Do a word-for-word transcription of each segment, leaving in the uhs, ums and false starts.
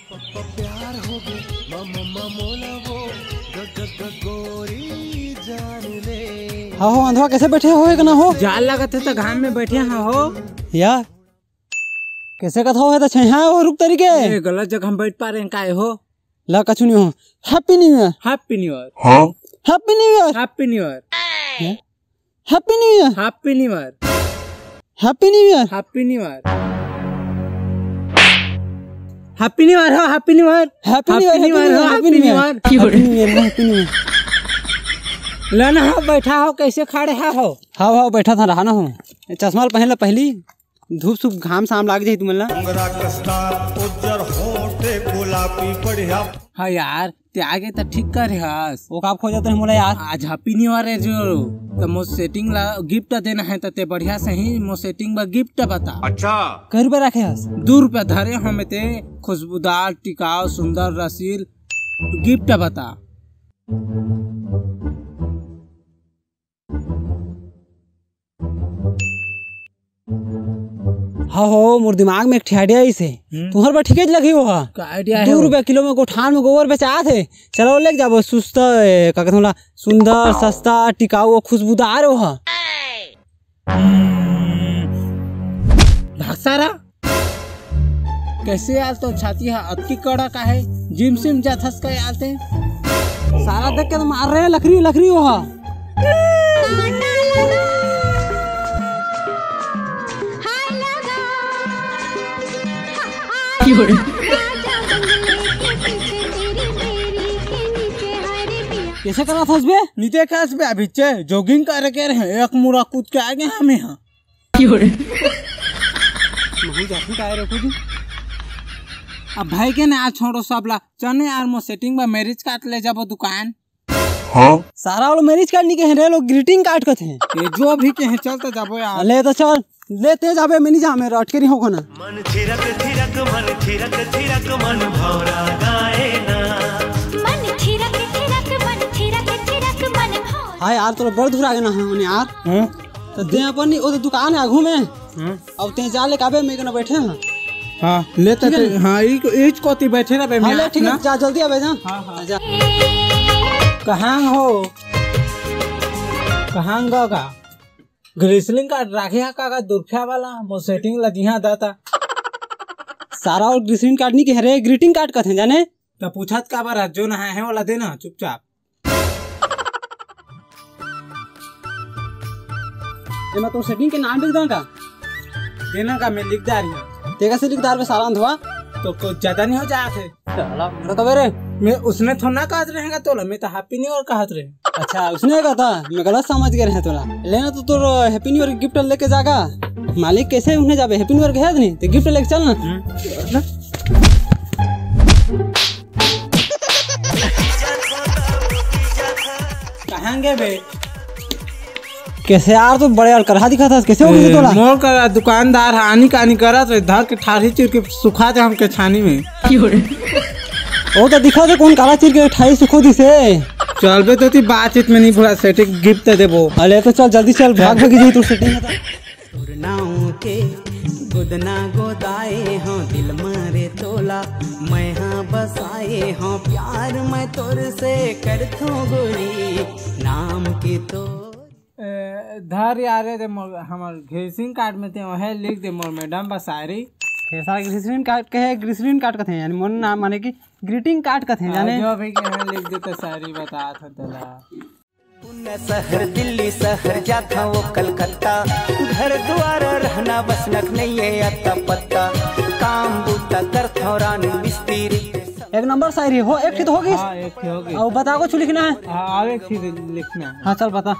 प्यार हो गए, म-, म-, म-, मोला वो ग-, ग-, ग-, गोरी जान ले। हाँ हो, अंधवा कैसे बैठे हो, एक ना हो? जाड़ लगत हे त घाम में बैठे हाँ हो। यार, कैसे कथा हो, है त छैहा हो, रुख तरी के। ए, गलत जगह हम बैठ पा रहे हैं, काय हो? ला, कछु नहीं हो। Happy New Year। Happy New Year। हाँ? Happy New Year। Happy New Year। हैं? Happy New Year। Happy New Year। Happy New Year। Happy New Year। Happy New Year हो, Happy New Year। Happy New Year, Happy New Year, Happy New Year। Happy New Year, Happy New Year। ला ना हो, बैठा हो, कैसे खड़े हा हो? हाँ, हाँ, बैठा था, रहा ना हो। चश्मा ल पहन ले पहली, धूप सूप घाम साम लाग जाही तुमन ला। उंगरा कस्तार उज्जर होठे गुलाबी बढ़िया। हाँ यार, ते आगे त ठीक करे हस। वो का खोजत रहे मोला यार? आज Happy New Year है जो, त मोर setting ला gift देना है, त ते बढ़िया से ही मोर setting बर gift बता। अच्छा। कै रुपया रखे हस? दू रुपया धरे हमें ते खुशबूदार, टिकाऊ, सुंदर, रसील gift बता। हाँ हो, मोर दिमाग में एक ठे idea आइस हे। हम्म। तुहर बर ठीकेच लगही वो हा। का idea हे दू वो? रुपया किलो में गोठान में गोबर बेचात हे। चलो लेके जाबो सुस्ता, ए, का कथे ओला, सुंदर, सस्ता, टिकाऊ अउ खुशबूदार वो हा। हम्म। भाग सारा। कैसे यार, तो छाती हा अतकी कड़ा का है? जिम सिम जाथस का यार ते? सारा देख के तो मार रहे हैं, लकड़ी, लकड़ी वो हा। कैसे करा था बे? नीचे खास बे, अभी चे jogging करे के रहे, एक मुड़ा कूद के आ गए हमें यहाँ। महू जाथन काय रखो जी। अब भाई के ना छोड़ो सब ला, चल यार, मोर setting बर marriage card ले जाबो दुकान। हाँ? सारा वो marriage card नहीं कहे रे, लोग greeting card कथे। ये जो भी कहे, चल तो जाबो यार। ले तो चल, ले ते जाबे, मैं नहीं जा, मैं अटके नहीं होगा ना। मन थिरक थिरक, मन थिरक थिरक, मन भौरा गाए ना। मन थिरक थिरक, मन थिरक थिरक, मन भौरा। हाँ यार, तोला बड़ दूर आ गए ना, हाँ यार। हाँ? तो ते अपन नहीं, वो तो दुकान है आगू में। हाँ? अब ते जा ले काबे, मैं कना बैठे हाँ। हाँ, ले तो ठीक है ते, ना? हाँ, ई को, ईच कोती बैठे रहे हाँ, मैं, ले, ठीक है, ना? जा जल्दी आबे जा। हाँ, हाँ। जा। कहाँ हो? कहाँ गा का? Greeting card राखे हा का, का दुरख्या वाला? मोर setting ला दिहा दाता। सारा वो greeting card नहीं कहे रे, greeting card कथे जाने। तो पूछत का बार, जो नहाए है वाला देना चुपचाप। एमा तोर setting के नाम लिख दां का? देना का, मैं लिख डार हूँ। तेकर से लिख डार बे सारा अंधवा। तो कुछ ज्यादा नहीं हो जात हे? साला, मेरा कबे रे? मैं उसने थोड़ा ना कहत रहेगा तोला, मैं तो Happy New Year कहत रहे। अच्छा, उसने कहता, मैं गलत समझ गए रहे तोला। लेना तो तोर Happy New Year gift लेके जागा। मालिक कैसे उन्हें जाबे, Happy New Year कहे नहीं, तो gift लेके चल ना। हम्म। कहाँ गे बे? कैसे यार, तू बड़े अलकरहा दिखत हस, कैसे हो गई ए, तोला? मोर का दुकानदार ह आनी कानी करत रहे, धर के ठाढ़ी चीर के सुखा दे हमके छानी में। ओ तो दिखा दे कौन काला चीर के ठाढ़ी सुखो दिसे। चल बे, तो ती बातचीत में नहीं भुला, setting gift दे देबो। अरे तो चल जल्दी चल, भाग भागी जाई तोर setting में तो। तोर नाव के गोदना गोदाए हों दिल मारे तोला, मैं हाँ बसाए हों प्यार मैं तोर से करथों गोरी, नाम के तो। ए, धर यार रे, मोर, हमर greeting card में ते वहे लिख दे, मोर madam बसारी। कैसा greeting card कहे, greeting card कथे, यानी मोर नाम माने कि greeting card कथे, हाँ, जाने? जो भी कहे लिख दे, तो सारी बता था तोला। पुणे शहर, दिल्ली शहर, जाथंव कलकत्ता, घर दुवार रहना बसना के नइये अता पता, काम बूता करथंव रानी मिस्त्री के संग। एक नंबर शायरी हो, एक ठे तो होगिस। हाँ, एक ठे होगिस। अउ बता, कुछ लिखना है? हाँ, आवे एक ठे लिखना है। हाँ, चल बता।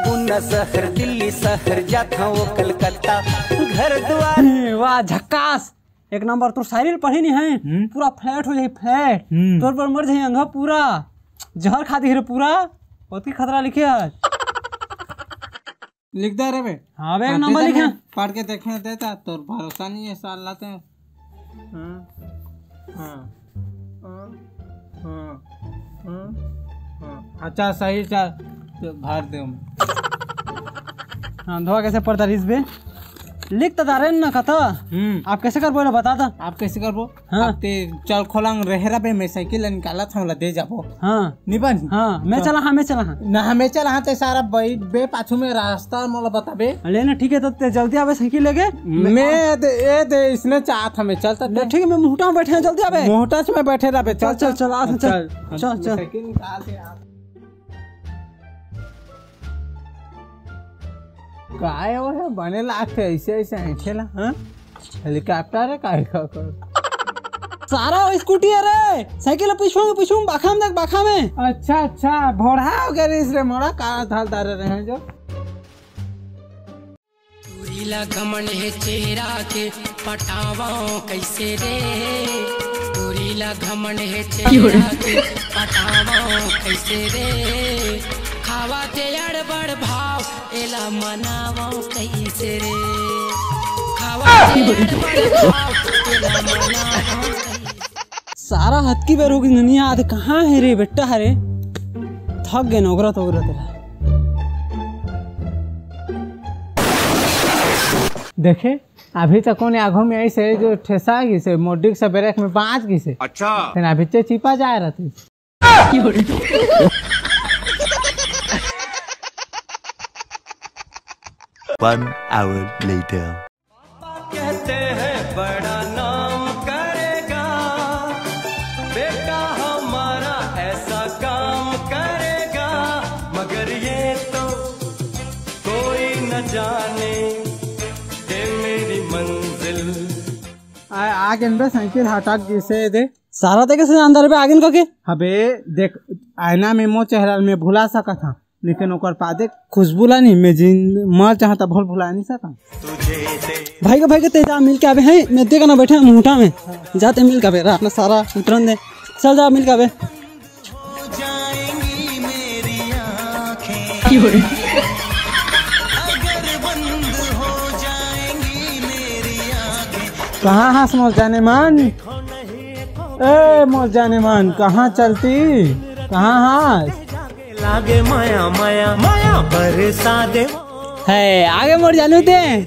पुणे शहर, दिल्ली शहर, जाथंव कलकत्ता, घर दुवार। वाह, झक्कास। एक नंबर, तोर शायरी ल पढ़े नहीं है, हम्म। पूरा flat हो जाही, flat। हम्म। तोर पर मर जाही अंधा पूरा, जहर खा दिही रे पूरा, ओतकी खतरा लिखे है। लिख दे रे बे। हाँ बे, एक हाँ, नंबर दे दे, लिखे। मैं पढ़ के देखने देता, तोर भरोसा नहीं है साला ते। हाँ, हाँ, हाँ, हाँ, हाँ, हाँ। अच्छा, सही, चल, तो भर दे हम। हाँ, धोआ कैसे पड़ता रहिस बे? लिख तो डारे न कथा। हम्म। आप कैसे करबो, एला बता दा। आप कैसे करबो? हाँ। आप ते चल खोलंग रहे रबे, मैं साइकिल ला निकालत हूँ, ला दे जाबो। हाँ। निबन। हाँ, मैं चल। चला हाँ, मैं चला हाँ। ना, मैं चला हाँ, ते सारा बैठ बे, पाछू में रास्ता मोला बताबे। ले ना, ठीक है, तो ते जल्दी आबे साइकिल लेके। मैं दे, ए दे, इसने चाहत हमें, चल तो ले, ठीक है, मैं मुहटा में बैठे हैं, जल्दी आबे। मुहटा में बैठे रबे, चल, चल, चल, चल, आ, चल, चल, चल, चल। साइकिल निकाल दे आप। काय वो है, बने लागथे ऐसे, ऐसे ऐंठे ला, हाँ? हेलीकॉप्टर है, काय का कर? सारा वो स्कूटी है रे, साइकिल है, पीछू में, पीछू में, बाखा में देख, बाखा में। अच्छा, अच्छा, भोड़ा हो गया रे, इसरे मोड़ा का धाल डारे रहे हैं जो। टूरी ला घमंड हे चेहरा के, पटावो कैसे रे? टूरी ला घमंड हे चेहरा के, पटावो कैसे रे? खावा ते अड़बड़ भाव, एला मनावो कैसे रे? खावा ते अड़बड़ भाव, एला मनावो कैसे? सारा हतकी बेर हो गई, ननिया आदे कहाँ है रे बेटा? हरे थक गए नौकरा तोकरा तेरा। देखे, अभी तक कोने आघो में ऐसे जो ठेसा गिसे, मोडिक से ब्रेक में बाँच गिसे। अच्छा। फिर अभी ते चिपा जाए रहती। One hour later. पापा कहते हैं बड़ा नाम करेगा, बेटा हमारा ऐसा काम करेगा, मगर ये तो कोई न जाने ये मेरी मंजिल। आ, आगे बे साइकिल हटा के से दे। सारा देखे से अंदर बे आगे कके। अबे देख, आईना में मो चेहरा में भुला सकत हा, लेकिन ओकर पादे खुशबू ला नहीं, मैं जिन मर चाहता भूल भुला नहीं सकता। भाई के, भाई के, ते जा मिल के आबे हैं, मैं देख ना बैठे मुहटा में, जाते मिल के आबे, रात में सारा उतरन दे, चल जा मिल के आबे। कहाँ हास मोर जाने मन? ए मोर जाने मन, कहाँ चलती? कहाँ हास? लागे माया, माया, माया बरसा दे। है, आगे मोर जानू ते।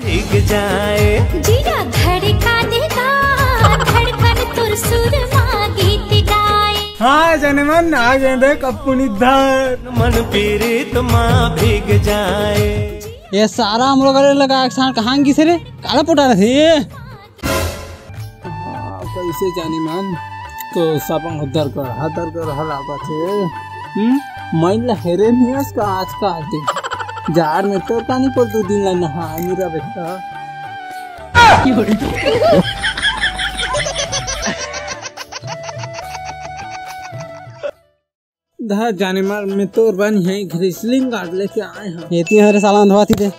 भीग जाए। जिया धड़का देगा, धड़कन तुर सुर मा गीत गाए। हाँ, जाने मन, आ गए देख अपनी धर। मन पीरित मा भीग जाए। ये सारा हम लोग लगा, कहाँ गिसे रे? काला पोटा रहे। हाँ, कैसे जानी मन? तो सब उधर कर, हदर कर, हला बात है। हम्म? मैं ला हेरे नहीं है इसका आज का आते। जाड़ में तो पानी पर दो दिन ला नहा, मेरा बेटा। धा जाने मार, मैं तोर बर यहीं ग्रिसलिंग गार्ड लेके आए हंव। एती हरे साला अंधवा थी दे।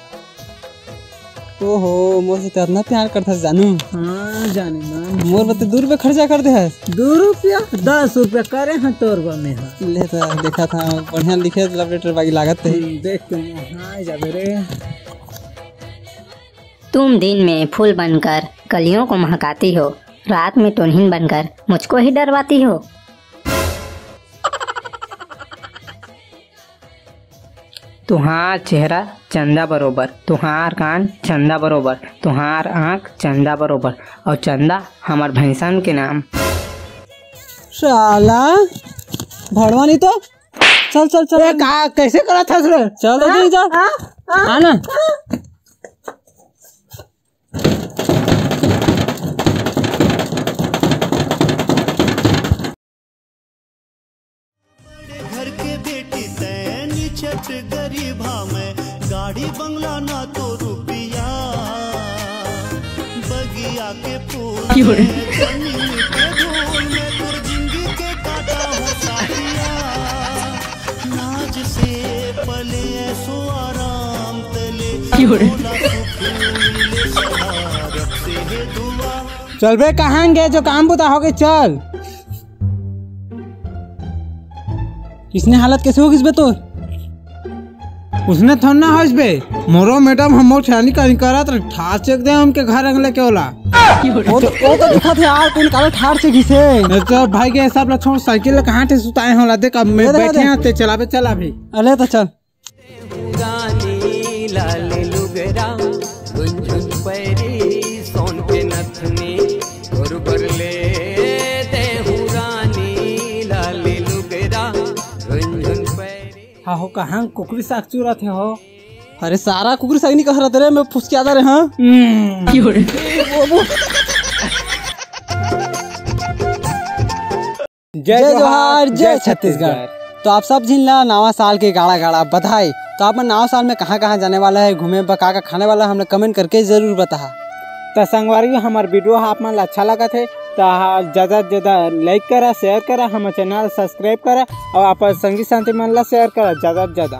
ओहो, मोर से तो इतना प्यार करथस जानू। हाँ, जाने मार। मोर बर तो दू रुपया खर्चा कर दे हस। दू रुपया? दस रुपया करे हंव तोर बर में हा। ले तो देखा था, बढ़िया लिखे love letter बागी लागत है। हम्म, देख के मोहा आ जाबे रे। तुम दिन में फूल बनकर कलियों को महकाती हो, रात में टोनहीन बनकर मुझको ही डरवाती हो। तुहार चेहरा चंदा बरोबर, तुहार कान चंदा बरोबर, तुहार आँख चंदा बरोबर, और चंदा हमर भैंसन के नाम। साला भड़वा नहीं तो। चल, चल, चल। ए, का, कैसे करत हस रे? चल, जल्दी हाँ? जा। हाँ? हाँ? आ ना। बड़े घर के बेटी तैं निछट गरीबा में, गाड़ी बंगला ना तो रुपया, बगिया के फूल क्यों रे? में, जमीन के धूल में, तोर जिंदगी के काटा हो साथिया। नाज से पले ऐसो आराम तले, क्यों रे? थोड़ा सुकून मिले शरारत से है दुआ। चल बे, कहाँ गए जो काम बुता हो गए, चल। किसने हालत कैसे हो गइस बे तोर? उसने थोड़ा ना होइस बे, मोरो मैडम हम मोर छानी का निकालत रहे, ठार चेक दे हमके घर अंगले के ओला। वो तो, वो तो दिखा थे यार, कौन काला ठार से घिसे। ए, तो भाई के सब ला छोड़, साइकिल ला कहाँ थे सुताए होला, देख अब मैं दे दे, बैठे दे। हैं, ते चलाबे, चला भी। अले तो चल। लाली लुगरा झुनझुन पैरी सोन के नथनी, तोर बर ले देहू रानी। लाली लुगरा झुनझुन पैरी। हाँ हो, कहाँ कुकरी साग चुराथे हो? अरे सारा कुकरी साग नहीं कह रहा तेरे, मैं फुसकियादा रे। हाँ। जय जोहार, जय छत्तीसगढ़। तो आप सब झिन ला नवा साल के गाड़ा गाड़ा बधाई। तो आप मन नवा साल में कहाँ कहाँ जाने वाला है, घूमे बर का का खाने वाला है, हमला कमेंट करके जरूर बताहा। तो संगवारी, हमार वीडियो हा आप मन ला अच्छा लगत है तो हाँ, ज्यादा से ज्यादा लाइक करा, शेयर करा, हमारे चैनल सब्सक्राइब करा और अपन संगी साथी मन ला शेयर करा ज्यादा से ज्यादा।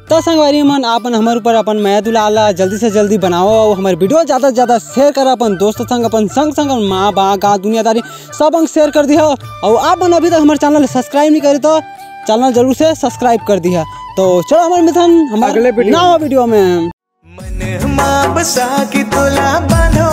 तो संगवारी मन, आप मन हमारे ऊपर अपन मया दुलार ला जल्दी से जल्दी बनाओ और हमारे वीडियो ज्यादा से ज्यादा शेयर करा अपन दोस्त संग, अपन संग संग, माँ बा गाँव दुनियादारी सब अंग शेयर कर दिया। और आप मन अभी तक हमारे चैनल सब्सक्राइब नहीं करे तो चैनल जरूर से सब्सक्राइब कर दिया। तो चलो हमारे मिथन हमारे अगले वीडियो नवा में। वीडियो में। मन मा बसा के तोला बांधो